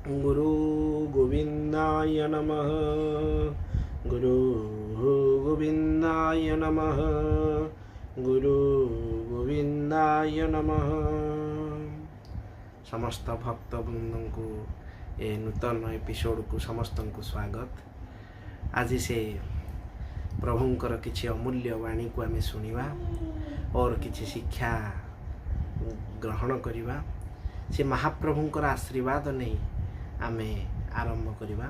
ଗୁରୁ ଗୋବିନ୍ଦାୟ ନମଃ, ଗୁରୁ ଗୋବିନ୍ଦାୟ ନମଃ, ଗୁରୁ ଗୋବିନ୍ଦାୟ ନମଃ। ସମସ୍ତ ଭକ୍ତବୃନ୍ଦଙ୍କୁ ଏ ନୂତନ ଏପିସୋଡ଼କୁ ସମସ୍ତଙ୍କୁ ସ୍ୱାଗତ। ଆଜି ସେ ପ୍ରଭୁଙ୍କର କିଛି ଅମୂଲ୍ୟ ବାଣୀକୁ ଆମେ ଶୁଣିବା और କିଛି ଶିକ୍ଷା ଗ୍ରହଣ କରିବା। ସେ ମହାପ୍ରଭୁଙ୍କର ଆଶୀର୍ବାଦ ନେଇ ଆମେ ଆରମ୍ଭ କରିବା।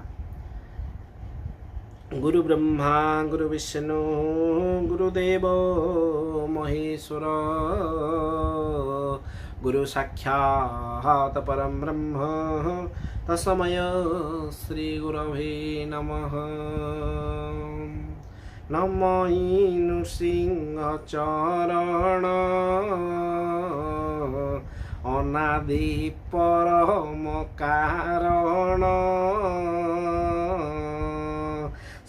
ଗୁରୁ ବ୍ରହ୍ମା, ଗୁରୁ ବିଷ୍ଣୁ, ଗୁରୁଦେବ ମହେଶ୍ୱର, ଗୁରୁ ସାକ୍ଷାତ ପରମ ବ୍ରହ୍ମ, ତସ୍ମୈ ଶ୍ରୀ ଗୁରବେ ନମଃ। ନମଇ ନୃସିଂହ ଚରଣ, ଅନାଦି ପରମ କାରଣ।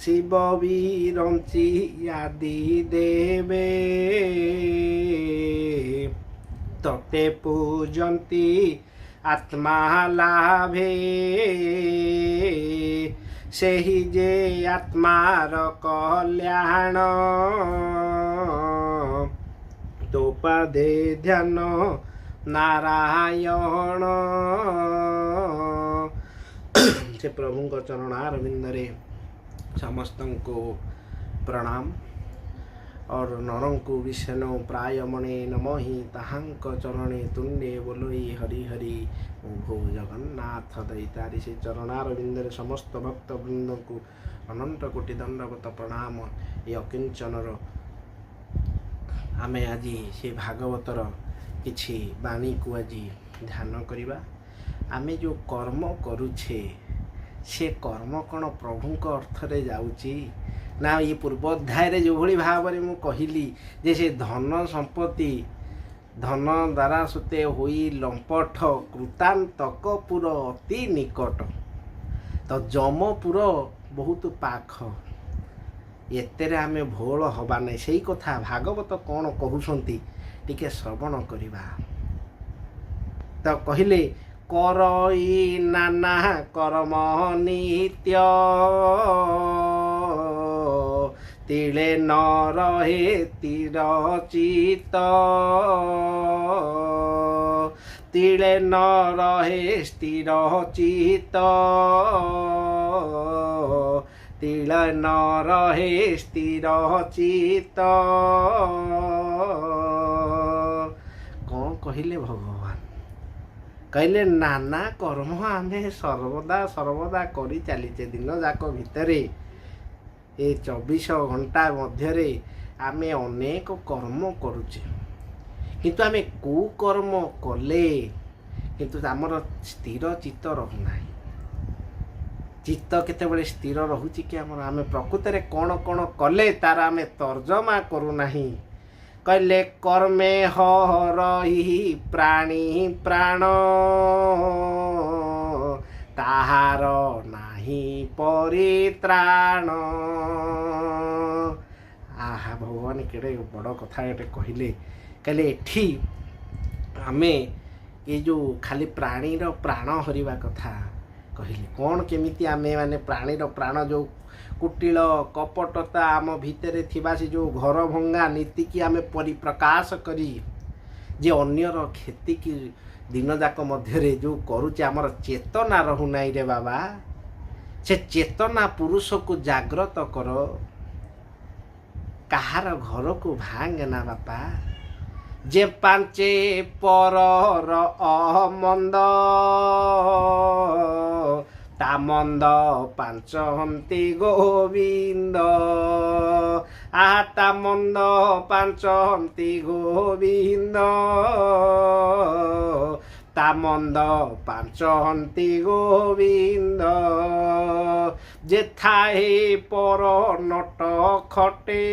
ଶିବ ବିରଞ୍ଚି ଆଦି ଦେବେ, ତତେ ପୂଜନ୍ତି ଆତ୍ମା ଲାଭେ। ସେହି ଯେ ଆତ୍ମାର କଲ୍ୟାଣ, ତୋ ପାଦେ ଧ୍ୟାନ ନାରାୟଣ। ସେ ପ୍ରଭୁଙ୍କ ଚରଣାରବିନ୍ଦରେ ସମସ୍ତଙ୍କୁ ପ୍ରଣାମ। और ନରଙ୍କୁ ବିଷ୍ଣୁ ପ୍ରାୟ ମଣେ ନମହି ତାହାଙ୍କ ଚରଣେ, ତୁଣ୍ଡେ ବୋଲଇ ହରି ହରି ଭୋ ଜଗନ୍ନାଥ ଦୈତାରି। ସେ ଚରଣାରବିନ୍ଦରେ ସମସ୍ତ ଭକ୍ତ ବୃନ୍ଦଙ୍କୁ ଅନନ୍ତ କୋଟି ଦଣ୍ଡବତ ପ୍ରଣାମ। ଏ ଅକିଞ୍ଚନର ଆମେ ଆଜି ସେ ଭାଗବତର କିଛି ବାଣୀକୁ ଆଜି ଧ୍ୟାନ କରିବା। ଆମେ ଯେଉଁ କର୍ମ କରୁଛେ, ସେ କର୍ମ କ'ଣ ପ୍ରଭୁଙ୍କ ଅର୍ଥରେ ଯାଉଛି ନା? ଏ ପୂର୍ବ ଅଧ୍ୟାୟରେ ଯେଉଁଭଳି ଭାବରେ ମୁଁ କହିଲି ଯେ ସେ ଧନ ସମ୍ପତ୍ତି ଧନ ଦ୍ୱାରା ସୁତେ ହୋଇ ଲମ୍ପଠ, କୃତାନ୍ତକପୁର ଅତି ନିକଟ। ତ ଯମପୁର ବହୁତ ପାଖ, ଏତେରେ ଆମେ ଭୋଳ ହବା ନାହିଁ। ସେଇ କଥା ଭାଗବତ କ'ଣ କହୁଛନ୍ତି ଟିକେ ଶ୍ରବଣ କରିବା। ତ କହିଲେ, କରଇ ନାନା କର୍ମ ନିତ୍ୟ, ତିଳେ ନ ରହେ ସ୍ଥିର ଚିତ୍ତ, ତିଳେ ନ ରହେ ସ୍ଥିର ଚିତ୍ତ, ତିଳେ ନ ରହେ ସ୍ଥିର ଚିତ୍ତ। କ'ଣ କହିଲେ ଭଗବାନ? କହିଲେ, ନାନା କର୍ମ ଆମେ ସର୍ବଦା ସର୍ବଦା କରି ଚାଲିଛେ। ଦିନ ଯାକ ଭିତରେ, ଏ 24 ଘଣ୍ଟା ମଧ୍ୟରେ ଆମେ ଅନେକ କର୍ମ କରୁଛେ। କିନ୍ତୁ ଆମେ କେଉଁ କର୍ମ କଲେ କିନ୍ତୁ ଆମର ସ୍ଥିର ଚିତ୍ତ ରହୁନାହିଁ। ଚିତ୍ତ କେତେବେଳେ ସ୍ଥିର ରହୁଛି କି ଆମର? ଆମେ ପ୍ରକୃତରେ କ'ଣ କ'ଣ କଲେ ତାର ଆମେ ତର୍ଜମା କରୁନାହିଁ। କହିଲେ, କର୍ମେ ହରଇ ପ୍ରାଣୀ ପ୍ରାଣ, ତାହାର ନାହିଁ ପରିତ୍ରାଣ। ଆହା, ଭଗବାନ କେଡ଼େ ବଡ଼ କଥା ଗୋଟେ କହିଲେ। କହିଲେ, ଏଠି ଆମେ ଏ ଯେଉଁ ଖାଲି ପ୍ରାଣୀର ପ୍ରାଣ ହରିବା କଥା କହିଲେ, କ'ଣ କେମିତି ଆମେ ମାନେ ପ୍ରାଣୀର ପ୍ରାଣ, ଯେଉଁ କୁଟିଳ କପଟତା ଆମ ଭିତରେ ଥିବା ସେ ଯେଉଁ ଘର ଭଙ୍ଗା ନୀତିକି ଆମେ ପରିପ୍ରକାଶ କରି ଯେ ଅନ୍ୟର କ୍ଷତିକି ଦିନଯାକ ମଧ୍ୟରେ ଯେଉଁ କରୁଛେ, ଆମର ଚେତନା ରହୁନାହିଁ ରେ ବାବା। ସେ ଚେତନା ପୁରୁଷକୁ ଜାଗ୍ରତ କର। କାହାର ଘରକୁ ଭାଙ୍ଗେ ନା ବାପା। ଯେ ପାଞ୍ଚେ ପରର ଅମନ୍ଦ, ତା ମନ୍ଦ ପାଞ୍ଚନ୍ତି ଗୋବିନ୍ଦ। ଆହା, ତା ମନ୍ଦ ପାଞ୍ଚନ୍ତି ଗୋବିନ୍ଦ, ତା ମନ୍ଦ ପାଞ୍ଚନ୍ତି ଗୋବିନ୍ଦ। ଯେଥାଏ ପର ନଟ ଖଟେ,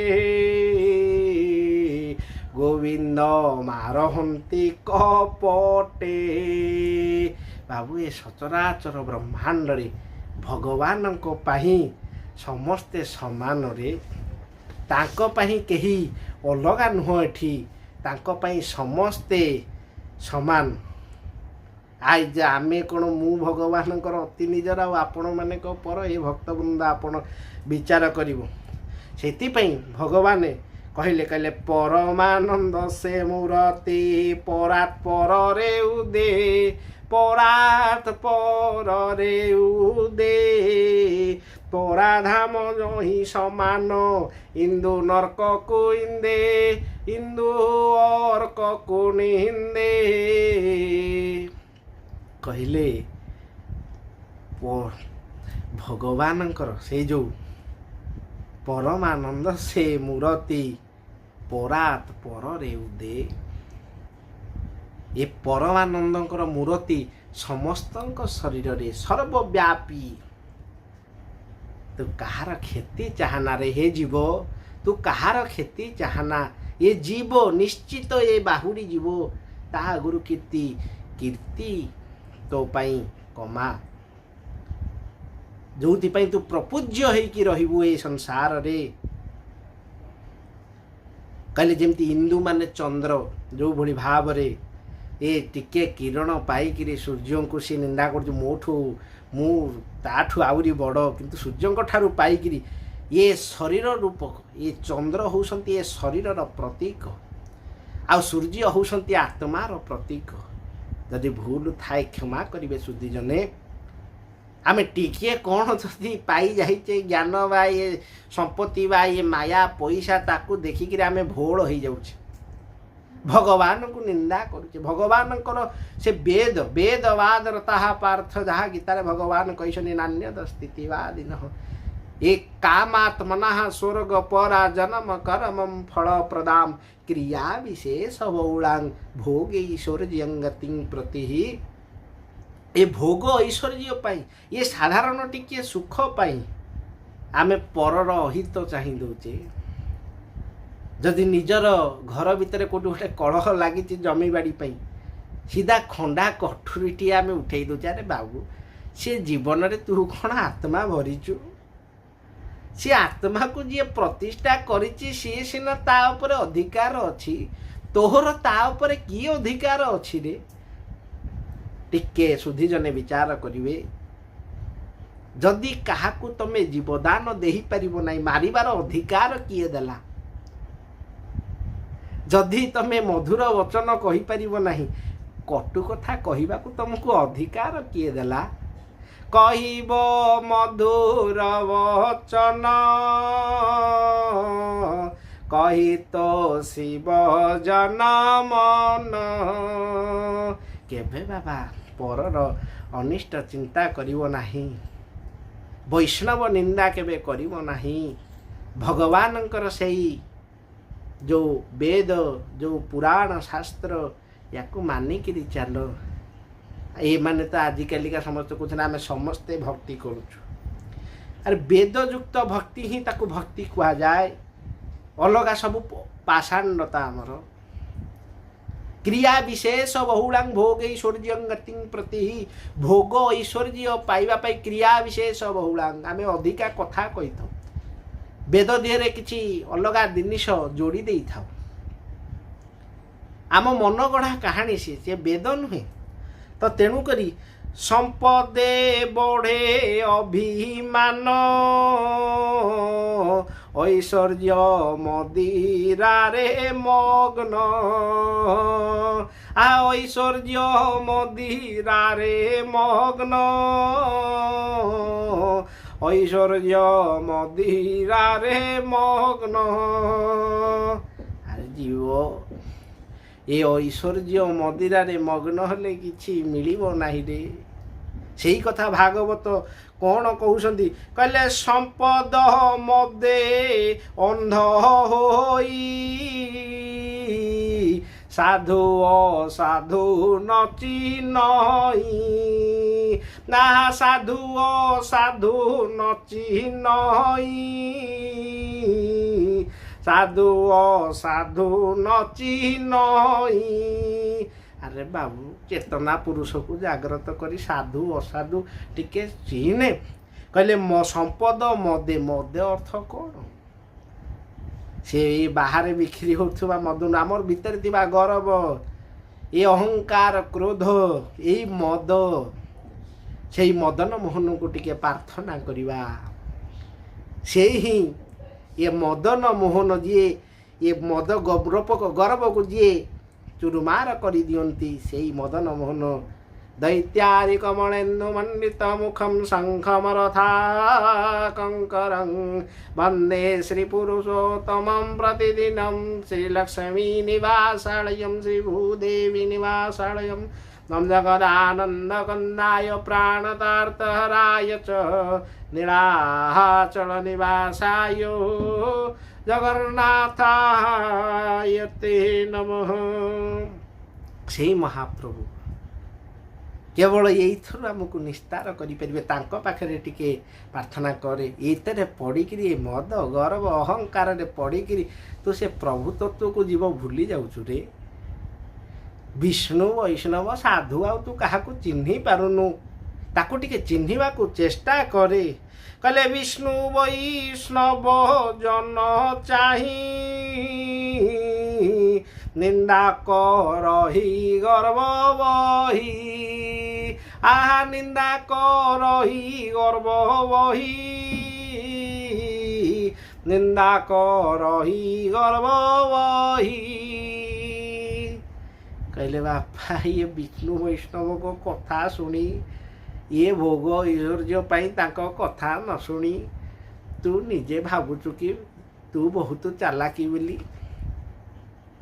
ଗୋବିନ୍ଦ ମାରହନ୍ତି କପଟେ। ବାବୁ, ଏ ସଚରାଚର ବ୍ରହ୍ମାଣ୍ଡରେ ଭଗବାନଙ୍କ ପାଇଁ ସମସ୍ତେ ସମାନରେ। ତାଙ୍କ ପାଇଁ କେହି ଅଲଗା ନୁହଁ ଏଠି, ତାଙ୍କ ପାଇଁ ସମସ୍ତେ ସମାନ। I ଯେ ଆମେ କ'ଣ ମୁଁ ଭଗବାନଙ୍କର ଅତି ନିଜର ଆଉ ଆପଣମାନଙ୍କ ପର? ଏ ଭକ୍ତବୃନ୍ଦ, ଆପଣ ବିଚାର କରିବ। ସେଥିପାଇଁ ଭଗବାନ କହିଲେ, କହିଲେ ପରମାନନ୍ଦ ସେ ମୂରତି ପରାତ୍ ପରରେ ଉଦେ, ପରାତ୍ ପରରେ ଉଦେ। ପରାଧାମ ଯହିଁ ସମାନ ଇନ୍ଦୁ ନର୍କକୁ ଇନ୍ଦେ, ଇନ୍ଦୁ ଅର୍କକୁ ନିନ୍ଦେ। କହିଲେ ଭଗବାନଙ୍କର ସେଇ ଯୋଉ ପରମାନନ୍ଦ ସେ ମୂରତି ପରାତ୍ ପରରେ ଉଦେ, ଏ ପରମାନନ୍ଦଙ୍କର ମୂରତି ସମସ୍ତଙ୍କ ଶରୀରରେ ସର୍ବବ୍ୟାପୀ। ତୁ କାହାର କ୍ଷତି ଚାହାନା ରେ ହେ ଜୀବ, ତୁ କାହାର କ୍ଷତି ଚାହାନା। ଏ ଜୀବ ନିଶ୍ଚିତ ଏ ବାହୁଡ଼ି ଯିବ, ତା ଆଗରୁ କୀର୍ତ୍ତି କୀର୍ତ୍ତି ତୋ ପାଇଁ କମା, ଯୋଉଥିପାଇଁ ତୁ ପ୍ରପୂଜ୍ୟ ହେଇକି ରହିବୁ ଏ ସଂସାରରେ। କହିଲେ ଯେମିତି ଇନ୍ଦୁମାନେ ଚନ୍ଦ୍ର ଯେଉଁଭଳି ଭାବରେ ଏ ଟିକେ କିରଣ ପାଇକିରି ସୂର୍ଯ୍ୟଙ୍କୁ ସେ ନିନ୍ଦା କରୁଛି, ମୋଠୁ ମୁଁ ତାଠୁ ଆହୁରି ବଡ଼, କିନ୍ତୁ ସୂର୍ଯ୍ୟଙ୍କ ଠାରୁ ପାଇକିରି ଏ ଶରୀର ରୂପକ, ଏ ଚନ୍ଦ୍ର ହେଉଛନ୍ତି ଏ ଶରୀରର ପ୍ରତୀକ ଆଉ ସୂର୍ଯ୍ୟ ହେଉଛନ୍ତି ଆତ୍ମାର ପ୍ରତୀକ। ଯଦି ଭୁଲ ଥାଏ କ୍ଷମା କରିବେ ସୁଧୀଜନେ। ଆମେ ଟିକିଏ କ'ଣ ଯଦି ପାଇଯାଇଛେ ଜ୍ଞାନ ବା ଏ ସମ୍ପତ୍ତି ବା ଏ ମାୟା ପଇସା, ତାକୁ ଦେଖିକିରି ଆମେ ଭୋଳ ହେଇଯାଉଛେ, ଭଗବାନଙ୍କୁ ନିନ୍ଦା କରୁଛେ। ଭଗବାନଙ୍କର ସେ ବେଦ ବେଦବାଦର ତାହା ପାର୍ଥ, ଯାହା ଗୀତାରେ ଭଗବାନ କହିଛନ୍ତି, ନାନ୍ୟଦ ସ୍ଥିତିବାଦିନ ଏ କାମାତ୍ମନଃ ସ୍ୱର୍ଗ ପରା ଜନ୍ମ କର୍ମ ଫଳ ପ୍ରଦାମ କ୍ରିୟା ବିଶେଷ ବହୁଳାଂ ଭୋଗ ଐଶ୍ୱର୍ଯ୍ୟଂ ଗତିଂ ପ୍ରତି। ଏ ଭୋଗ ଐଶ୍ୱର୍ଯ୍ୟ ପାଇଁ, ଏ ସାଧାରଣ ଟିକିଏ ସୁଖ ପାଇଁ ଆମେ ପରର ଅହିତ ଚାହିଁ ଦଉଛେ। ଯଦି ନିଜର ଘର ଭିତରେ କେଉଁଠି ଗୋଟେ କଳହ ଲାଗିଛି ଜମିବାଡ଼ି ପାଇଁ, ସିଧା ଖଣ୍ଡା କଠୁରୀଟିଏ ଆମେ ଉଠେଇ ଦଉଛେ। ଆରେ ବାବୁ, ସେ ଜୀବନରେ ତୁ କ'ଣ ଆତ୍ମା ଭରିଛୁ? ସେ ଆତ୍ମାକୁ ଯିଏ ପ୍ରତିଷ୍ଠା କରିଛି ସିଏ ସିନା ତା ଉପରେ ଅଧିକାର ଅଛି, ତୋହର ତା ଉପରେ କି ଅଧିକାର ଅଛି ରେ? ଟିକେ ସୁଧୀଜନେ ବିଚାର କରିବେ। ଯଦି କାହାକୁ ତମେ ଜୀବଦାନ ଦେଇପାରିବ ନାହିଁ, ମାରିବାର ଅଧିକାର କିଏ ଦେଲା? ଯଦି ତମେ ମଧୁର ବଚନ କହିପାରିବ ନାହିଁ, କଟୁ କଥା କହିବାକୁ ତମକୁ ଅଧିକାର କିଏ ଦେଲା? କହିବ ମଧୁର ବଚନ କହି ତ ଶିବ ଜନ ମନ। କେବେ ବାବା ପରର ଅନିଷ୍ଟ ଚିନ୍ତା କରିବ ନାହିଁ, ବୈଷ୍ଣବ ନିନ୍ଦା କେବେ କରିବ ନାହିଁ। ଭଗବାନଙ୍କର ସେଇ ଯେଉଁ ବେଦ, ଯେଉଁ ପୁରାଣ ଶାସ୍ତ୍ର, ୟାକୁ ମାନିକିରି ଚାଲ। ଏମାନେ ତ ଆଜିକାଲିକା ସମସ୍ତେ କହୁଛନ୍ତି ଆମେ ସମସ୍ତେ ଭକ୍ତି କରୁଛୁ। ଆରେ ବେଦଯୁକ୍ତ ଭକ୍ତି ହିଁ ତାକୁ ଭକ୍ତି କୁହାଯାଏ। ଅଲଗା ସବୁ ପାଷାଣ୍ଡତା ଆମର। କ୍ରିୟା ବିଶେଷ ବହୁଳାଂ ଭୋଗ ଐଶ୍ୱର୍ଯ୍ୟଂ ଗତିଂ ପ୍ରତି, ଭୋଗ ଐଶ୍ୱର୍ଯ୍ୟ ପାଇବା ପାଇଁ କ୍ରିୟା ବିଶେଷ ବହୁଳାଂ, ଆମେ ଅଧିକା କଥା କହିଥାଉ, ବେଦ ଦେହରେ କିଛି ଅଲଗା ଜିନିଷ ଯୋଡ଼ି ଦେଇଥାଉ, ଆମ ମନ ଗଢ଼ା କାହାଣୀ ସେ ବେଦ ନୁହେଁ। ତ ତେଣୁକରି ସମ୍ପଦେ ବଢ଼େ ଅଭିମାନ, ଐଶ୍ୱର୍ଯ୍ୟ ମଦିରାରେ ମଗ୍ନ, ଆ ଐଶ୍ୱର୍ଯ୍ୟ ମଦିରାରେ ମଗ୍ନ, ଐଶ୍ୱର୍ଯ୍ୟ ମଦିରାରେ ମଗ୍ନ। ଆରେ ଜୀବ, ଏ ଐଶ୍ୱର୍ଯ୍ୟ ମଦିରାରେ ମଗ୍ନ ହେଲେ କିଛି ମିଳିବ ନାହିଁ ରେ। ସେଇ କଥା ଭାଗବତ କ'ଣ କହୁଛନ୍ତି? କହିଲେ ସମ୍ପଦ ମଦେ ଅନ୍ଧ ହୋଇ, ସାଧୁ ଅସାଧୁ ନ ଚିହ୍ନଇ, ନା ସାଧୁ ଅସାଧୁ ନ ଚିହ୍ନଇ, ସାଧୁ ଅସାଧୁ ନ ଚିହ୍ନଇ। ଆରେ ବାବୁ, ଚେତନା ପୁରୁଷକୁ ଜାଗ୍ରତ କରି ସାଧୁ ଅସାଧୁ ଟିକେ ଚିହ୍ନେ। କହିଲେ ସମ୍ପଦ ମଦେ, ମଦେ ଅର୍ଥ କ'ଣ? ସେ ବାହାରେ ବିକ୍ରି ହେଉଥିବା ମଦ, ଆମର ଭିତରେ ଥିବା ଗରବ, ଏ ଅହଙ୍କାର, କ୍ରୋଧ, ଏଇ ମଦ, ସେଇ ମଦନ ମୋହନଙ୍କୁ ଟିକେ ପ୍ରାର୍ଥନା କରିବା। ସେଇ ହିଁ ଏ ମଦନ ମୋହନ, ଯିଏ ଏ ମଦ ଗର୍ବକୁ ଯିଏ ଚୁରୁମାର କରିଦିଅନ୍ତି, ସେଇ ମଦନ ମୋହନ। ଦୈତ୍ୟାରି କମଳେନ୍ଦୁ ମଣ୍ଡିତ ମୁଖം ଶଙ୍ଖମରଥାକଙ୍କରଂ ବନ୍ଦେ ଶ୍ରୀ ପୁରୁଷୋତ୍ତମं ପ୍ରତିଦିनं ଶ୍ରୀଲକ୍ଷ୍ମୀ ନିବାସାଳୟं ଶ୍ରୀଭୂଦେବୀ ନିବାସାଳୟं ନମ ଜଗଦାନନ୍ଦକନ୍ଦାୟ ପ୍ରାଣତାର୍ତ୍ତହରାୟ ଚ ନୀଳାଚଳ ନିବାସାୟ ଜଗନ୍ନାଥାୟ ତେ ନମଃ। ସେଇ ମହାପ୍ରଭୁ କେବଳ ଏଇଥିରୁ ଆମକୁ ନିସ୍ତାର କରିପାରିବେ। ତାଙ୍କ ପାଖରେ ଟିକେ ପ୍ରାର୍ଥନା କରେ। ଏଥିରେ ପଡ଼ିକିରି, ଏ ମଦ, ଗର୍ବ, ଅହଙ୍କାରରେ ପଡ଼ିକିରି ତୁ ସେ ପ୍ରଭୁ ତତ୍ତ୍ୱକୁ ଯିବ ଭୁଲି ଯାଉଛୁ ରେ। ବିଷ୍ଣୁ, ବୈଷ୍ଣବ, ସାଧୁ ଆଉ ତୁ କାହାକୁ ଚିହ୍ନି ପାରୁନୁ। ତାକୁ ଟିକେ ଚିହ୍ନିବାକୁ ଚେଷ୍ଟା କରେ। କହିଲେ, ବିଷ୍ଣୁ ବୈଷ୍ଣବ ଜନ ଚାହିଁ ନିନ୍ଦା କରହି ଗର୍ବ ବହି। ଆହା, ନିନ୍ଦା କରହି ଗର୍ବ ବହି, ନିନ୍ଦା କରହି ଗର୍ବ ବହି। କହିଲେ, ବାପା, ଇଏ ବିଷ୍ଣୁ ବୈଷ୍ଣବଙ୍କ କଥା ଶୁଣି, ଇଏ ଭୋଗ ଐଶ୍ୱର୍ଯ୍ୟ ପାଇଁ ତାଙ୍କ କଥା ନ ଶୁଣି ତୁ ନିଜେ ଭାବୁଛୁ କି ତୁ ବହୁତ ଚାଲାକି ବୋଲି।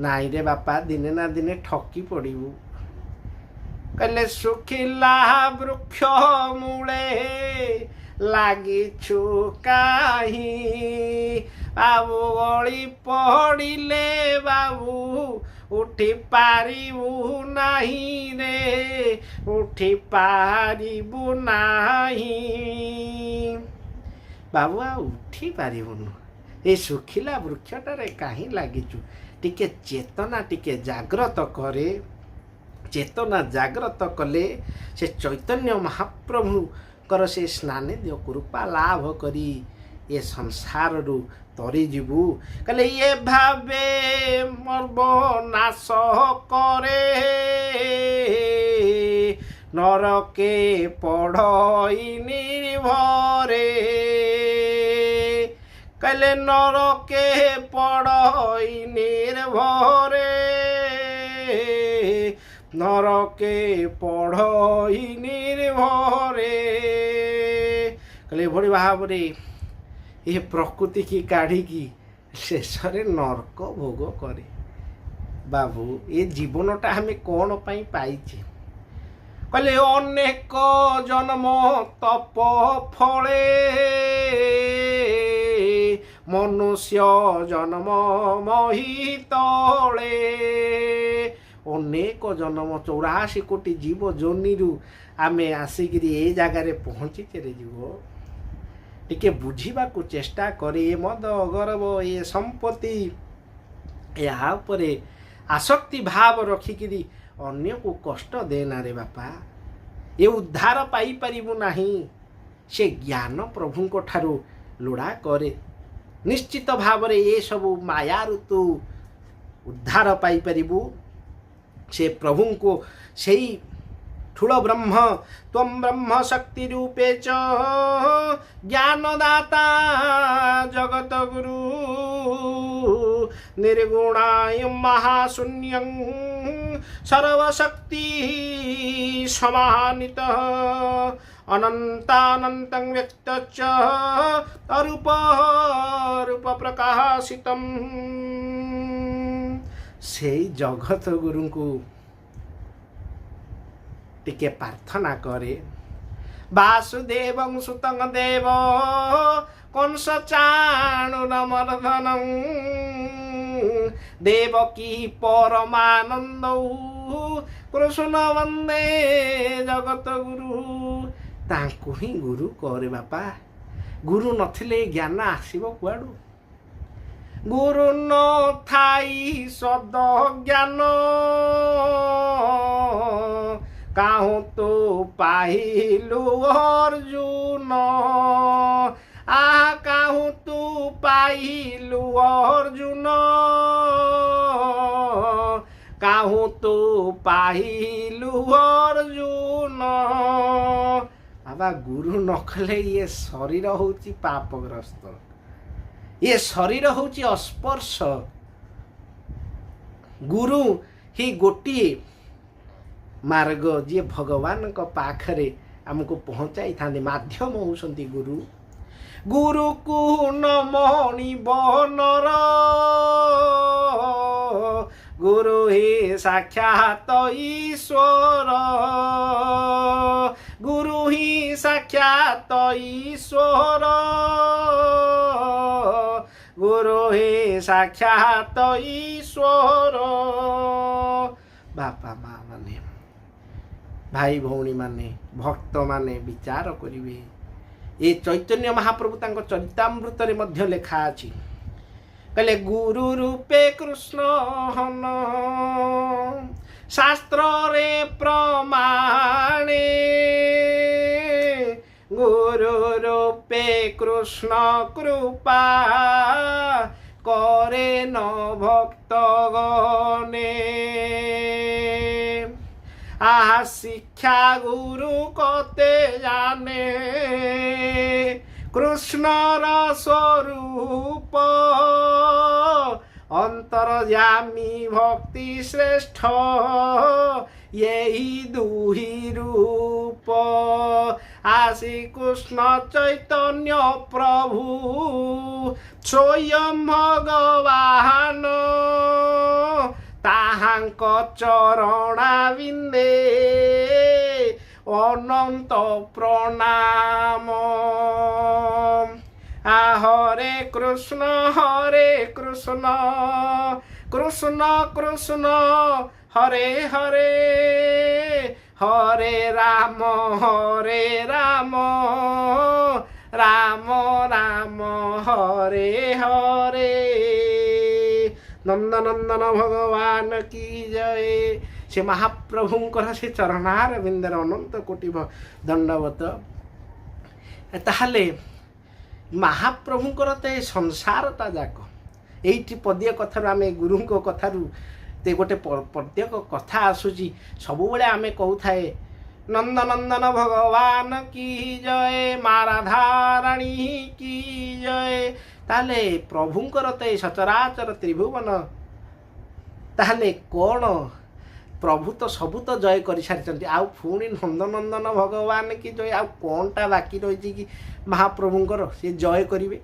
ନାଇଁରେ ବାପା, ଦିନେ ନା ଦିନେ ଠକି ପଡ଼ିବୁ। କହିଲେ, ଶୁଖିଲା ବୃକ୍ଷ ମୂଳେ ଲାଗିଛୁ କାହିଁ ବାବୁ? ଗଳି ପଡ଼ିଲେ ବାବୁ ଉଠି ପାରିବୁ ନାହିଁ ରେ, ଉଠି ପାରିବୁ ନାହିଁ ବାବୁ, ଆଉ ଉଠି ପାରିବୁନୁ। ଏ ଶୁଖିଲା ବୃକ୍ଷଟାରେ କାହିଁ ଲାଗିଛୁ? ଟିକେ ଚେତନା ଟିକେ ଜାଗ୍ରତ କରେ। ଚେତନା ଜାଗ୍ରତ କଲେ ସେ ଚୈତନ୍ୟ ମହାପ୍ରଭୁଙ୍କର ସେ ସାନ୍ନିଧ୍ୟ କୃପା ଲାଭ କରି ଏ ସଂସାରରୁ ତରିଯିବୁ। କହିଲେ, ଇଏ ଭାବେ ନାଶ କରେ, ନରକେ ପଢ଼ଇ ନିର୍ଭରେ। କହିଲେ, ନରକେ ପଢ଼ଇ ନିର୍ଭରେ, ନରକେ ପଢ଼ଇ ନିର୍ଭରେ। କହିଲେ, ଏଭଳି ଭାବରେ ଏ ପ୍ରକୃତିକି କାଢ଼ିକି ଶେଷରେ ନର୍କ ଭୋଗ କରେ। ବାବୁ, ଏ ଜୀବନଟା ଆମେ କ'ଣ ପାଇଁ ପାଇଛେ? କହିଲେ, ଅନେକ ଜନ୍ମ ତପ ଫଳେ ମନୁଷ୍ୟ ଜନ୍ମ ମହୀତଳେ। ଅନେକ ଜନ୍ମ, 84 କୋଟି ଜୀବ ଯୋନିରୁ ଆମେ ଆସିକିରି ଏ ଜାଗାରେ ପହଞ୍ଚିଛେ ରେ ଜୀବ। ଟିକେ ବୁଝିବାକୁ ଚେଷ୍ଟା କରେ। ଏ ମଦ, ଗର୍ବ, ଏ ସମ୍ପତ୍ତି, ଏହା ଉପରେ ଆସକ୍ତି ଭାବ ରଖିକିରି ଅନ୍ୟକୁ କଷ୍ଟ ଦେନା ରେ ବାପା, ଏ ଉଦ୍ଧାର ପାଇପାରିବୁ ନାହିଁ। ସେ ଜ୍ଞାନ ପ୍ରଭୁଙ୍କ ଠାରୁ ଲୋଡ଼ା କରେ। ନିଶ୍ଚିତ ଭାବରେ ଏସବୁ ମାୟାରୁ ତୁ ଉଦ୍ଧାର ପାଇପାରିବୁ। ସେ ପ୍ରଭୁଙ୍କୁ ସେଇ ଠୁଳ ବ୍ରହ୍ମ ତ୍ୱಂ ବ୍ରହ୍ମ ଶକ୍ତି ରୂପେ ଚ ଜ୍ଞାନଦାତା ଜଗତ ଗୁରୁ ନିର୍ଗୁଣାୟ ମହାଶୂନ୍ୟଂ ସର୍ବଶକ୍ତି ସମାନିତ ଅନନ୍ତାନନ୍ତଂ ବ୍ୟକ୍ତଚ ଅରୂପ ରୂପ ପ୍ରକାଶିତମ୍। ସେଇ ଜଗତ ଗୁରୁଙ୍କୁ ଟିକେ ପ୍ରାର୍ଥନା କରେ। ବାସୁଦେବଂ ସୁତଂ ଦେବ କଂସ ଚାଣୁରମର୍ଦ୍ଦନଂ ଦେବକୀ ପରମାନନ୍ଦ କୃଷ୍ଣ ବନ୍ଦେ ଜଗତ ଗୁରୁ। ତାଙ୍କୁ ହିଁ ଗୁରୁ କରେ ବାପା। ଗୁରୁ ନଥିଲେ ଜ୍ଞାନ ଆସିବ କୁଆଡ଼ୁ? ଗୁରୁ ନ ଥାଇ ସଦ ଜ୍ଞାନ କାହୁଁ ତୁ ପାଇଲୁ ଅର୍ଜୁନ? ଆ କାହୁଁ ତୁ ପାଇଲୁ ଅର୍ଜୁନ? କାହୁଁ ତୁ ପାଇଲୁ ଅର୍ଜୁନ। ବାବା, ଗୁରୁ ନ କଲେ ଇଏ ଶରୀର ହେଉଛି ପାପଗ୍ରସ୍ତ, ଇଏ ଶରୀର ହେଉଛି ଅସ୍ପର୍ଶ। ଗୁରୁ ହିଁ ଗୋଟିଏ ମାର୍ଗ, ଯିଏ ଭଗବାନଙ୍କ ପାଖରେ ଆମକୁ ପହଞ୍ଚାଇଥାନ୍ତି। ମାଧ୍ୟମ ହେଉଛନ୍ତି ଗୁରୁ। ଗୁରୁକୁ ନ ମଣିବ ନର, ଗୁରୁ ହିଁ ସାକ୍ଷାତ ଈଶ୍ୱର। ଗୁରୁ ହିଁ ସାକ୍ଷାତ ଈଶ୍ୱର, ଗୁରୁ ହିଁ ସାକ୍ଷାତ ଈଶ୍ୱର। ବାପା ମା ମାନେ, ଭାଇ ଭଉଣୀମାନେ, ଭକ୍ତମାନେ ବିଚାର କରିବେ। ଏ ଚୈତନ୍ୟ ମହାପ୍ରଭୁ ତାଙ୍କ ଚରିତାମୃତରେ ମଧ୍ୟ ଲେଖା ଅଛି। କହିଲେ, ଗୁରୁ ରୂପେ କୃଷ୍ଣ ହନ ଶାସ୍ତ୍ରରେ ପ୍ରମାଣେ, ଗୁରୁ ରୂପେ କୃଷ୍ଣ କୃପା କରେ ନ ଭକ୍ତ ଗନେ। ଆହା, ଶିକ୍ଷା ଗୁରୁ କତେ ଜାନେ କୃଷ୍ଣର ସ୍ୱରୂପ, ଅନ୍ତର୍ଯାମୀ ଭକ୍ତି ଶ୍ରେଷ୍ଠ ଏହି ଦୁହି ରୂପ। ଆସି କୃଷ୍ଣ ଚୈତନ୍ୟ ପ୍ରଭୁ ସ୍ୱୟଂ ଭଗବାନ, ତାହାଙ୍କ ଚରଣାରବିନ୍ଦେ ଅନନ୍ତ ପ୍ରଣାମ। ଆ ହରେ କୃଷ୍ଣ ହରେ କୃଷ୍ଣ କୃଷ୍ଣ କୃଷ୍ଣ ହରେ ହରେ, ହରେ ରାମ ହରେ ରାମ ରାମ ରାମ ହରେ ହରେ। ନନ୍ଦନନ୍ଦନ ଭଗବାନ କି ଜୟ। ସେ ମହାପ୍ରଭୁଙ୍କର ସେ ଚରଣାର ବିନ୍ଦରେ ଅନନ୍ତ କୋଟି ଦଣ୍ଡବତ। ତାହେଲେ ମହାପ୍ରଭୁଙ୍କର ତ ଏ ସଂସାରଟା ଯାକ। ଏଇଠି ପଦିଏ କଥାରୁ, ଆମେ ଗୁରୁଙ୍କ କଥାରୁ ତେ ଗୋଟେ ପ୍ରତ୍ୟେକ କଥା ଆସୁଛି। ସବୁବେଳେ ଆମେ କହୁଥାଏ, ନନ୍ଦନନ୍ଦନ ଭଗବାନ କି ଜୟ, ମା ରାଧାରାଣୀ କି ଜୟ। ତାହେଲେ ପ୍ରଭୁଙ୍କର ତ ଏ ସଚରାଚର ତ୍ରିଭୁବନ। ତାହେଲେ କ'ଣ, ପ୍ରଭୁ ତ ସବୁ ତ ଜୟ କରିସାରିଛନ୍ତି, ଆଉ ପୁଣି ନନ୍ଦନନ୍ଦନ ଭଗବାନ କି ଜୟ, ଆଉ କ'ଣଟା ବାକି ରହିଛି କି ମହାପ୍ରଭୁଙ୍କର ସେ ଜୟ କରିବେ?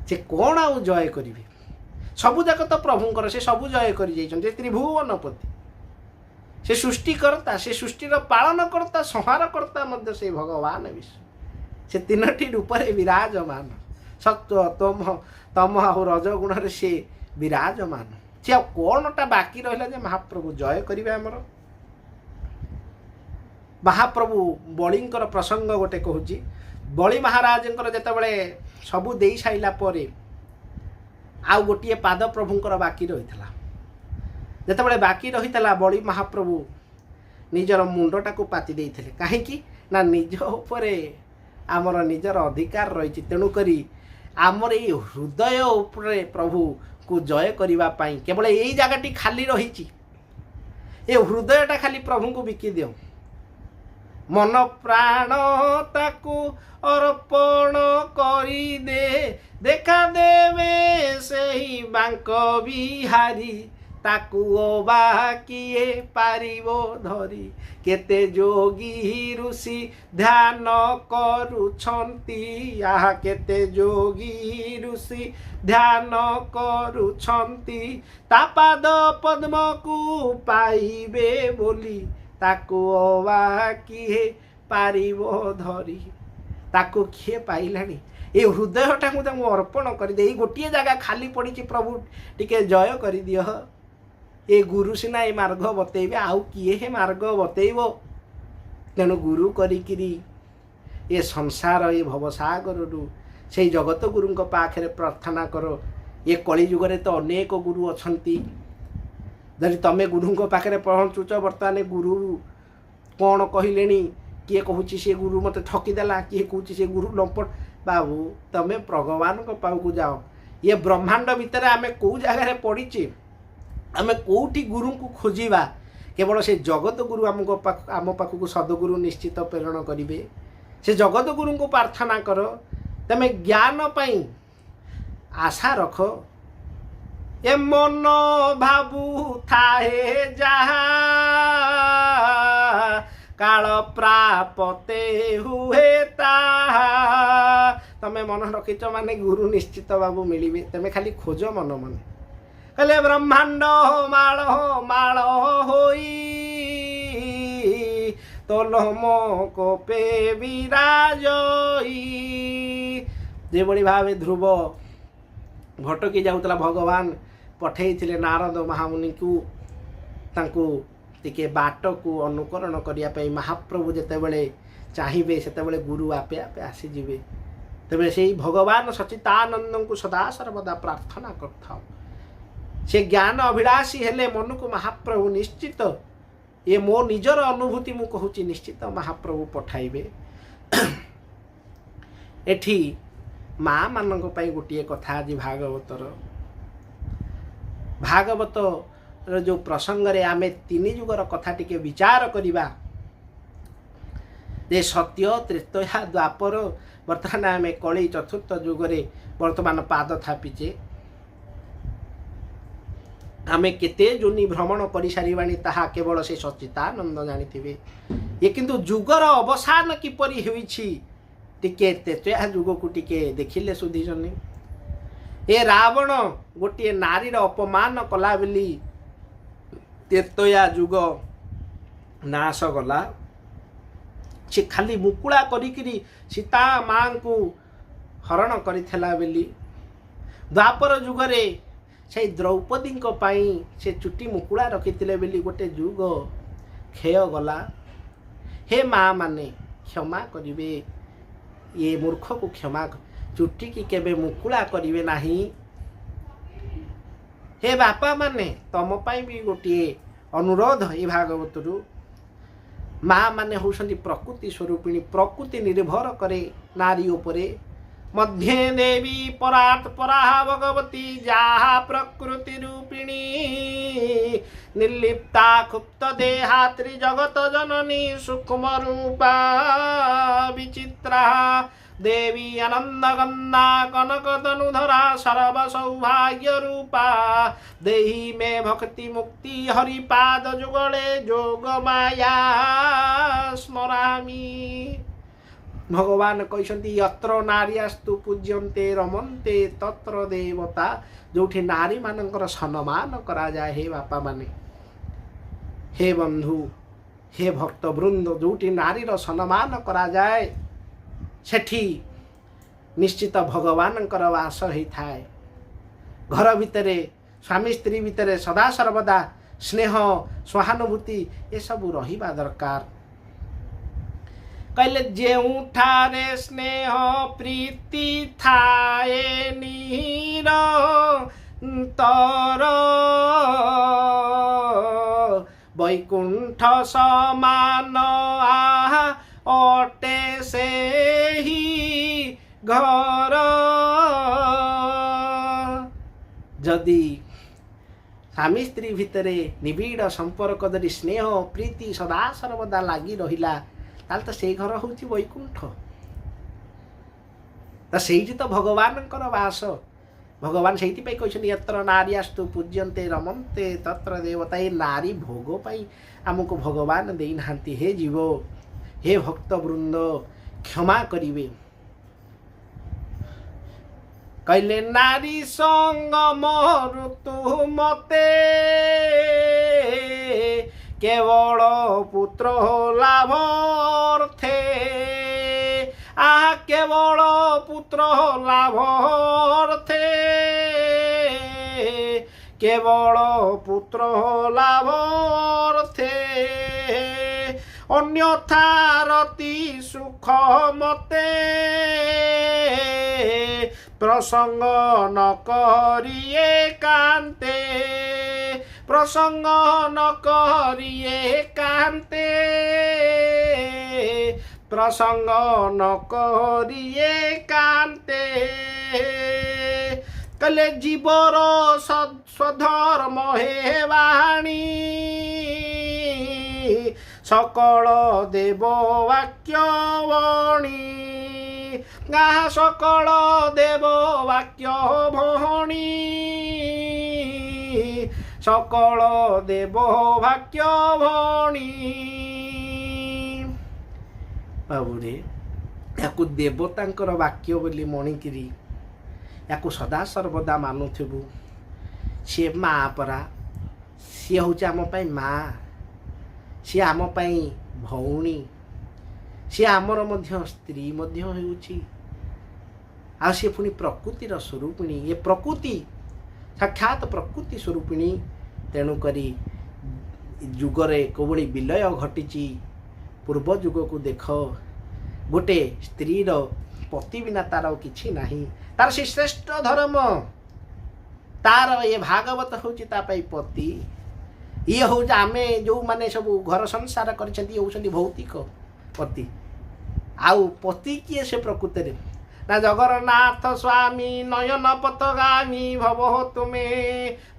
ସେ କ'ଣ ଆଉ ଜୟ କରିବେ? ସବୁ ଯାକ ତ ପ୍ରଭୁଙ୍କର, ସେ ସବୁ ଜୟ କରି ଯାଇଛନ୍ତି। ସେ ତ୍ରିଭୁବନପତି, ସେ ସୃଷ୍ଟିକର୍ତ୍ତା, ସେ ସୃଷ୍ଟିର ପାଳନକର୍ତ୍ତା, ସଂହାରକର୍ତ୍ତା ମଧ୍ୟ ସେ ଭଗବାନ ବିଷ୍ଣୁ। ସେ ତିନୋଟି ରୂପରେ ବିରାଜମାନ, ସତ୍ୱ, ତମ ଆଉ ରଜଗୁଣରେ ସେ ବିରାଜମାନ। ସେ ଆଉ କ'ଣଟା ବାକି ରହିଲା ଯେ ମହାପ୍ରଭୁ ଜୟ କରିବେ ଆମର? ମହାପ୍ରଭୁ ବଳିଙ୍କର ପ୍ରସଙ୍ଗ ଗୋଟେ କହୁଛି। ବଳି ମହାରାଜଙ୍କର ଯେତେବେଳେ ସବୁ ଦେଇ ସାରିଲା ପରେ ଆଉ ଗୋଟିଏ ପାଦ ପ୍ରଭୁଙ୍କର ବାକି ରହିଥିଲା। ଯେତେବେଳେ ବାକି ରହିଥିଲା, ବଳି ମହାପ୍ରଭୁ ନିଜର ମୁଣ୍ଡଟାକୁ ପାତି ଦେଇଥିଲେ। କାହିଁକି ନା ନିଜ ଉପରେ ଆମର ନିଜର ଅଧିକାର ରହିଛି। ତେଣୁକରି ଆମର ଏଇ ହୃଦୟ ଉପରେ ପ୍ରଭୁକୁ ଜୟ କରିବା ପାଇଁ କେବଳ ଏଇ ଜାଗାଟି ଖାଲି ରହିଛି। ଏ ହୃଦୟଟା ଖାଲି ପ୍ରଭୁଙ୍କୁ ବିକି ଦିଅ। ମନ ପ୍ରାଣ ତାକୁ ଅର୍ପଣ କରିଦେ, ଦେଖା ଦେବେ ସେହି ବାଙ୍କ ବିହାରୀ, ତାକୁ ଅବା କିଏ ପାରିବ ଧରି? କେତେ ଯୋଗୀ ଋଷି ଧ୍ୟାନ କରୁଛନ୍ତି, ଆହା, କେତେ ଯୋଗୀ ଋଷି ଧ୍ୟାନ କରୁଛନ୍ତି, ତା ପାଦ ପଦ୍ମକୁ ପାଇବେ ବୋଲି, ତାକୁ ଅବା କିଏ ପାରିବ ଧରି? ତାକୁ କିଏ ପାଇଲାଣି? ଏ ହୃଦୟଟାକୁ ତାଙ୍କୁ ଅର୍ପଣ କରିଦେ। ଏଇ ଗୋଟିଏ ଜାଗା ଖାଲି ପଡ଼ିଛି, ପ୍ରଭୁ ଟିକେ ଜୟ କରିଦିଅ। ଏ ଗୁରୁ ସିନା ଏ ମାର୍ଗ ବତେଇବେ, ଆଉ କିଏ ହେ ମାର୍ଗ ବତେଇବ? ତେଣୁ ଗୁରୁ କରିକିରି ଏ ସଂସାର, ଏ ଭବସାଗରରୁ ସେଇ ଜଗତ ଗୁରୁଙ୍କ ପାଖରେ ପ୍ରାର୍ଥନା କର। ଏ କଳିଯୁଗରେ ତ ଅନେକ ଗୁରୁ ଅଛନ୍ତି। ଯଦି ତମେ ଗୁରୁଙ୍କ ପାଖରେ ପହଞ୍ଚୁଛ, ବର୍ତ୍ତମାନ ଗୁରୁ କ'ଣ କହିଲେଣି? କିଏ କହୁଛି ସେ ଗୁରୁ ମୋତେ ଠକିଦେଲା, କିଏ କହୁଛି ସେ ଗୁରୁ ଲମ୍ପଟ। ବାବୁ, ତମେ ଭଗବାନଙ୍କ ପାଖକୁ ଯାଅ। ଇଏ ବ୍ରହ୍ମାଣ୍ଡ ଭିତରେ ଆମେ କେଉଁ ଜାଗାରେ ପଡ଼ିଛେ? ଆମେ କେଉଁଠି ଗୁରୁଙ୍କୁ ଖୋଜିବା? କେବଳ ସେ ଜଗତ ଗୁରୁ ଆମକୁ ଆମ ପାଖକୁ ସଦଗୁରୁ ନିଶ୍ଚିତ ପ୍ରେରଣ କରିବେ। ସେ ଜଗତ ଗୁରୁଙ୍କୁ ପ୍ରାର୍ଥନା କର। ତମେ ଜ୍ଞାନ ପାଇଁ ଆଶା ରଖ। ଏ ମନ ଭାବୁଥାଏ ଯାହା, କାଳ ପ୍ରାପତେ ହୁଏ ତାହା। ତମେ ମନ ରଖିଛ ମାନେ ଗୁରୁ ନିଶ୍ଚିତ ବାବୁ ମିଳିବେ। ତମେ ଖାଲି ଖୋଜ ମନ ମନେ। କହିଲେ, ବ୍ରହ୍ମାଣ୍ଡ ମାଳ ମାଳ ହୋଇ ତୋ ଲୋମ କୋପେ ବିରାଜଇ। ଯେଭଳି ଭାବେ ଧ୍ରୁବ ଭଟକି ଯାଉଥିଲା, ଭଗବାନ ପଠେଇଥିଲେ ନାରଦ ମହାମୁନିକୁ ତାଙ୍କୁ ଟିକେ ବାଟକୁ ଅନୁକରଣ କରିବା ପାଇଁ। ମହାପ୍ରଭୁ ଯେତେବେଳେ ଚାହିଁବେ, ସେତେବେଳେ ଗୁରୁ ଆପେ ଆପେ ଆସିଯିବେ। ତେବେ ସେଇ ଭଗବାନ ସଚିତାନନ୍ଦଙ୍କୁ ସଦା ସର୍ବଦା ପ୍ରାର୍ଥନା କରିଥାଉ। ସେ ଜ୍ଞାନ ଅଭିଳାଷୀ ହେଲେ ମନକୁ ମହାପ୍ରଭୁ ନିଶ୍ଚିତ, ଏ ମୋ ନିଜର ଅନୁଭୂତି ମୁଁ କହୁଛି, ନିଶ୍ଚିତ ମହାପ୍ରଭୁ ପଠାଇବେ। ଏଠି ମା ମାନଙ୍କ ପାଇଁ ଗୋଟିଏ କଥା ଆଜି ଭାଗବତର ଯେଉଁ ପ୍ରସଙ୍ଗରେ ଆମେ ତିନି ଯୁଗର କଥା ଟିକେ ବିଚାର କରିବା ଯେ ସତ୍ୟ, ତ୍ରେତୟା, ଦ୍ୱାପର। ବର୍ତ୍ତମାନ ଆମେ କଳି ଚତୁର୍ଥ ଯୁଗରେ ବର୍ତ୍ତମାନ ପାଦ ଥାପିଛେ। ଆମେ କେତେ ଯୋନି ଭ୍ରମଣ କରିସାରିବାଣି, ତାହା କେବଳ ସେ ସଚିତାନନ୍ଦ ଜାଣିଥିବେ। ଇଏ କିନ୍ତୁ ଯୁଗର ଅବସାନ କିପରି ହୋଇଛି, ଟିକେ ତ୍ରେତୟା ଯୁଗକୁ ଟିକେ ଦେଖିଲେ ସୁଧିଛନ୍ତି। ଏ ରାବଣ ଗୋଟିଏ ନାରୀର ଅପମାନ କଲା ବୋଲି ତ୍ରେତୟା ଯୁଗ ନାଶ ଗଲା। ସେ ଖାଲି ମୁକୁଳା କରିକିରି ସୀତା ମାଙ୍କୁ ହରଣ କରିଥିଲା ବୋଲି। ଦ୍ୱାପର ଯୁଗରେ ସେଇ ଦ୍ରୌପଦୀଙ୍କ ପାଇଁ ସେ ଚୁଟି ମୁକୁଳା ରଖିଥିଲେ ବୋଲି ଗୋଟେ ଯୁଗ କ୍ଷୟ ଗଲା। ହେ ମା ମାନେ, କ୍ଷମା କରିବେ ଏ ମୂର୍ଖକୁ, କ୍ଷମା। ଚୁଟିକି କେବେ ମୁକୁଳା କରିବେ ନାହିଁ। ହେ ବାପା ମାନେ, ତମ ପାଇଁ ବି ଗୋଟିଏ ଅନୁରୋଧ ଏ ଭାଗବତରୁ। ମା ମାନେ ହେଉଛନ୍ତି ପ୍ରକୃତି ସ୍ୱରୂପିଣୀ। ପ୍ରକୃତି ନିର୍ଭର କରେ ନାରୀ ଉପରେ। ମଧ୍ୟେ ଦେବୀ ପରାତ୍ ପରା ଭଗବତୀ, ଯାହା ପ୍ରକୃତି ରୂପିଣୀ, ନିର୍ଲିପ୍ତା କ୍ଷୁପ୍ତ ଦେହାତ୍ରି ଜଗତ ଜନନୀ, ସୂକ୍ଷ୍ମ ରୂପା ବିଚିତ୍ରା, ଦେବୀ ଆନନ୍ଦ ଗନ୍ଦା କନକ ତନୁଧରା, ସର୍ବ ସୌଭାଗ୍ୟ ରୂପା, ଦେହି ମେ ଭକ୍ତି ମୁକ୍ତି ହରିପାଦ ଯୁଗଳେ, ଯୋଗ ମାୟା ସ୍ମରାମି। ଭଗବାନ କହିଛନ୍ତି, ୟତ୍ର ନାର୍ୟସ୍ତୁ ପୂଜ୍ୟନ୍ତେ ରମନ୍ତେ ତତ୍ର ଦେବତା। ଯୋଉଠି ନାରୀମାନଙ୍କର ସମ୍ମାନ କରାଯାଏ, ହେ ବାପାମାନେ, ହେ ବନ୍ଧୁ, ହେ ଭକ୍ତ ବୃନ୍ଦ, ଯୋଉଠି ନାରୀର ସମ୍ମାନ କରାଯାଏ, ସେଠି ନିଶ୍ଚିତ ଭଗବାନଙ୍କର ବାସ ହେଇଥାଏ। ଘର ଭିତରେ ସ୍ୱାମୀ ସ୍ତ୍ରୀ ଭିତରେ ସଦା ସର୍ବଦା ସ୍ନେହ, ସହାନୁଭୂତି ଏସବୁ ରହିବା ଦରକାର। କହିଲେ, ଯେଉଁଠାରେ ସ୍ନେହ ପ୍ରୀତି ଥାଏ ନିରନ୍ତର, ବୈକୁଣ୍ଠ ସମାନ ଆହା ଅଟେ ସେହି ଘର। ଯଦି ସ୍ୱାମୀ ସ୍ତ୍ରୀ ଭିତରେ ନିବିଡ଼ ସମ୍ପର୍କ, ଯଦି ସ୍ନେହ ପ୍ରୀତି ସଦା ସର୍ବଦା ଲାଗି ରହିଲା, ତାହେଲେ ତ ସେଇ ଘର ହେଉଛି ବୈକୁଣ୍ଠ। ତ ସେଇଠି ତ ଭଗବାନଙ୍କର ବାସ। ଭଗବାନ ସେଇଥିପାଇଁ କହିଛନ୍ତି, ୟତ୍ର ନାର୍ୟସ୍ତୁ ପୂଜ୍ୟନ୍ତେ ରମନ୍ତେ ତତ୍ର ଦେବତା। ଏ ନାରୀ ଭୋଗ ପାଇଁ ଆମକୁ ଭଗବାନ ଦେଇନାହାନ୍ତି। ହେ ଜୀବ, ହେ ଭକ୍ତ ବୃନ୍ଦ, କ୍ଷମା କରିବେ। କହିଲେ, ନାରୀ ସଙ୍ଗ ଋତୁ ମତେ କେବଳ ପୁତ୍ର ଲାଭ ଅର୍ଥେ, ଆହା କେବଳ ପୁତ୍ର ଲାଭ ଅର୍ଥେ, କେବଳ ପୁତ୍ର ଲାଭ ଅର୍ଥେ, ଅନ୍ୟଥା ରତି ସୁଖ ମତେ ପ୍ରସଙ୍ଗ ନ କରିଏ କାନ୍ତେ, ପ୍ରସଙ୍ଗ ନ କରିଏ କାନ୍ତେ, ପ୍ରସଙ୍ଗ ନ କରିଏ କାନ୍ତେ। କହିଲେ ଜୀବର ସ୍ୱଧର୍ମ ହେ ବାଣୀ, ସକଳ ଦେବ ବାକ୍ୟ ଭଣି, ଗାହା ସକଳ ଦେବ ବାକ୍ୟ ଭଣି, ସକଳ ଦେବ ବାକ୍ୟ ଭଣି। ବାବୁରେ, ୟାକୁ ଦେବତାଙ୍କର ବାକ୍ୟ ବୋଲି ମଣିକିରି ୟାକୁ ସଦାସର୍ବଦା ମାନୁଥିବୁ। ସିଏ ମା ପରା, ସିଏ ହେଉଛି ଆମ ପାଇଁ ମା, ସିଏ ଆମ ପାଇଁ ଭଉଣୀ, ସିଏ ଆମର ମଧ୍ୟ ସ୍ତ୍ରୀ ମଧ୍ୟ ହେଉଛି। ଆଉ ସିଏ ପୁଣି ପ୍ରକୃତିର ସ୍ୱରୂପିଣୀ। ଏ ପ୍ରକୃତି ସାକ୍ଷାତ ପ୍ରକୃତି ସ୍ୱରୂପିଣୀ। ତେଣୁକରି ଯୁଗରେ କୋଭଳି ବିଲୟ ଘଟିଛି, ପୂର୍ବ ଯୁଗକୁ ଦେଖ, ଗୋଟେ ସ୍ତ୍ରୀର ପତି ବିନା ତାର ଆଉ କିଛି ନାହିଁ। ତାର ସେ ଶ୍ରେଷ୍ଠ ଧର୍ମ, ତାର ଏ ଭାଗବତ ହେଉଛି ତା ପାଇଁ ପତି। ଇଏ ହେଉଛି ଆମେ ଯେଉଁମାନେ ସବୁ ଘର ସଂସାର କରିଛନ୍ତି, ଇଏ ହେଉଛନ୍ତି ଭୌତିକ ପତି। ଆଉ ପତି କିଏ ସେ ପ୍ରକୃତରେ ନା ଜଗନ୍ନାଥ ସ୍ୱାମୀ ନୟନ ପଥଗାମୀ ଭବ ତୁମେ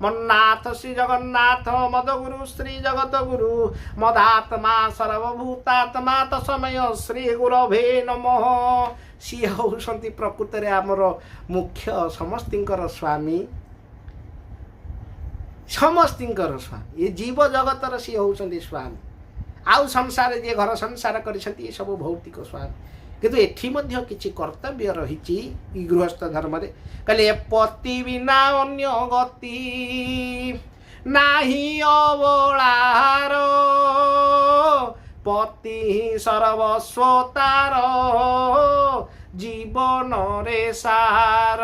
ମନ୍ନାଥ ଶ୍ରୀ ଜଗନ୍ନାଥ ମଦଗୁରୁ ଶ୍ରୀ ଜଗତ ଗୁରୁ ମଦାତ୍ମା ସର୍ବଭୂତାତ୍ମା ତସ୍ମୈ ଶ୍ରୀ ଗୁରବେ ନମଃ। ସିଏ ହେଉଛନ୍ତି ପ୍ରକୃତରେ ଆମର ମୁଖ୍ୟ, ସମସ୍ତିଙ୍କର ସ୍ୱାମୀ, ସମସ୍ତିଙ୍କର ସ୍ୱାମୀ। ଏ ଜୀବ ଜଗତର ସିଏ ହେଉଛନ୍ତି ସ୍ୱାମୀ। ଆଉ ସଂସାରରେ ଯିଏ ଘର ସଂସାର କରିଛନ୍ତି, ଏ ସବୁ ଭୌତିକ ସ୍ୱାମୀ। କିନ୍ତୁ ଏଠି ମଧ୍ୟ କିଛି କର୍ତ୍ତବ୍ୟ ରହିଛି ଗୃହସ୍ଥ ଧର୍ମରେ। କହିଲେ ଏ ପତି ବିନା ଅନ୍ୟ ଗତି ନାହିଁ ଅବଳାର, ପତି ହିଁ ସର୍ବସ୍ୱ ତାର ଜୀବନରେ ସାର,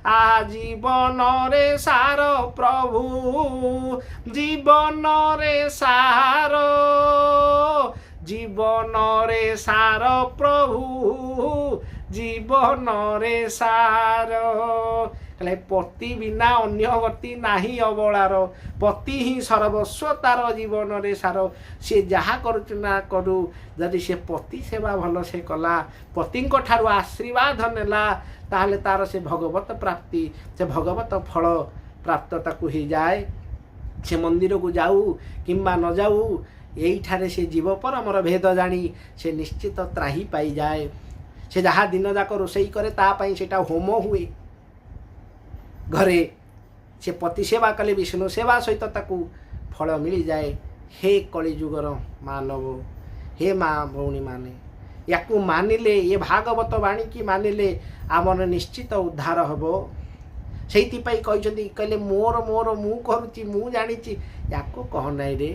ଆ ଜୀବନରେ ସାର ପ୍ରଭୁ, ଜୀବନରେ ସାର, ଜୀବନରେ ସାର ପ୍ରଭୁ, ଜୀବନରେ ସାର। ହେଲେ ପତି ବିନା ଅନ୍ୟ ଗତି ନାହିଁ ଅବଳାର, ପତି ହିଁ ସର୍ବସ୍ୱ ତାର ଜୀବନରେ ସାର। ସିଏ ଯାହା କରୁଛି ନା କରୁ, ଯଦି ସେ ପତି ସେବା ଭଲସେ କଲା, ପତିଙ୍କ ଠାରୁ ଆଶୀର୍ବାଦ ନେଲା, ତାହେଲେ ତାର ସେ ଭଗବତ ପ୍ରାପ୍ତି, ସେ ଭଗବତ ଫଳ ପ୍ରାପ୍ତ ତାକୁ ହେଇଯାଏ। ସେ ମନ୍ଦିରକୁ ଯାଉ କିମ୍ବା ନ ଯାଉ, ଏଇଠାରେ ସେ ଜୀବ ପରମର ଭେଦ ଜାଣି ସେ ନିଶ୍ଚିତ ତ୍ରାହି ପାଇଯାଏ। ସେ ଯାହା ଦିନ ଯାକ ରୋଷେଇ କରେ, ତା ପାଇଁ ସେଇଟା ହୋମ ହୁଏ ଘରେ। ସେ ପତି ସେବା କଲେ ବିଷ୍ଣୁ ସେବା ସହିତ ତାକୁ ଫଳ ମିଳିଯାଏ। ହେ କଳିଯୁଗର ମାନବ, ହେ ମା ଭଉଣୀମାନେ, ୟାକୁ ମାନିଲେ, ଏ ଭାଗବତ ବାଣୀକି ମାନିଲେ ଆମର ନିଶ୍ଚିତ ଉଦ୍ଧାର ହେବ। ସେଇଥିପାଇଁ କହିଛନ୍ତି, କହିଲେ ମୋର ମୋର, ମୁଁ କରୁଛି, ମୁଁ ଜାଣିଛି, ୟାକୁ କହ ନାହିଁ ରେ।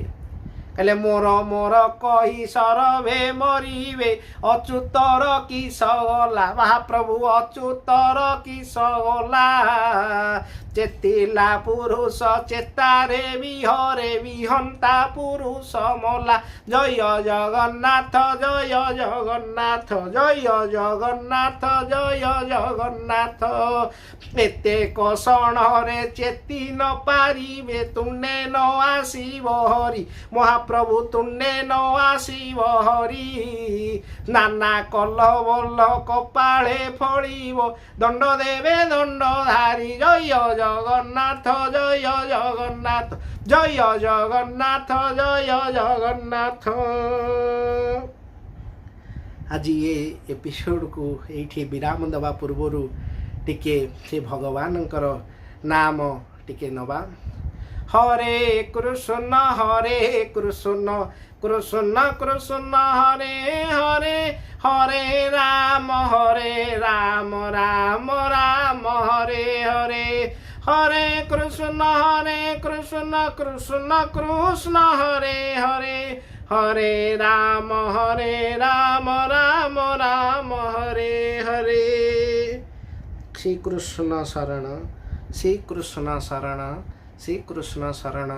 କହିଲେ ମୋର ମୋର କହି ସରବେ ମରିବେ, ଅଚ୍ୟୁତର କିସ ଗଲା, ମହାପ୍ରଭୁ ଅଚ୍ୟୁତର କିସ ଗଲା। ଚେତିଲା ପୁରୁଷ ଚେତାରେ ବିହରେ, ବିହନ୍ତା ପୁରୁଷ ମଲା। ଜୟ ଜଗନ୍ନାଥ, ଜୟ ଜଗନ୍ନାଥ, ଜୟ ଜଗନ୍ନାଥ, ଜୟ ଜଗନ୍ନାଥ। ଏତେ କଷଣରେ ଚେତି ନ ପାରିବେ, ତୁଣ୍ଡେ ନ ଆସିବ ହରି, ମହାପ୍ରଭୁ ତୁଣ୍ଡେ ନ ଆସିବ ହରି। ନାନା କଲ ବଲ କପାଳେ ଫଳିବ, ଦଣ୍ଡ ଦେବେ ଦଣ୍ଡଧାରୀ। ଜୟ ଜଗନ୍ନାଥ, ଜୟ ଜଗନ୍ନାଥ, ଜୟ ଜଗନ୍ନାଥ, ଜୟ ଜଗନ୍ନାଥ। ଆଜି ଏ ଏପିସୋଡ଼କୁ ଏଇଠି ବିରାମ ଦେବା ପୂର୍ବରୁ ଟିକେ ସେ ଭଗବାନଙ୍କର ନାମ ଟିକେ ନେବା। ହରେ କୃଷ୍ଣ ହରେ କୃଷ୍ଣ କୃଷ୍ଣ କୃଷ୍ଣ ହରେ ହରେ, ହରେ ରାମ ହରେ ରାମ ରାମ ରାମ ହରେ ହରେ, ହରେ କୃଷ୍ଣ ହରେ କୃଷ୍ଣ କୃଷ୍ଣ କୃଷ୍ଣ ହରେ ହରେ, ହରେ ରାମ ହରେ ରାମ ରାମ ରାମ ହରେ ହରେ। ଶ୍ରୀକୃଷ୍ଣ ଶରଣ, ଶ୍ରୀକୃଷ୍ଣ ଶରଣ, ଶ୍ରୀକୃଷ୍ଣ ଶରଣ।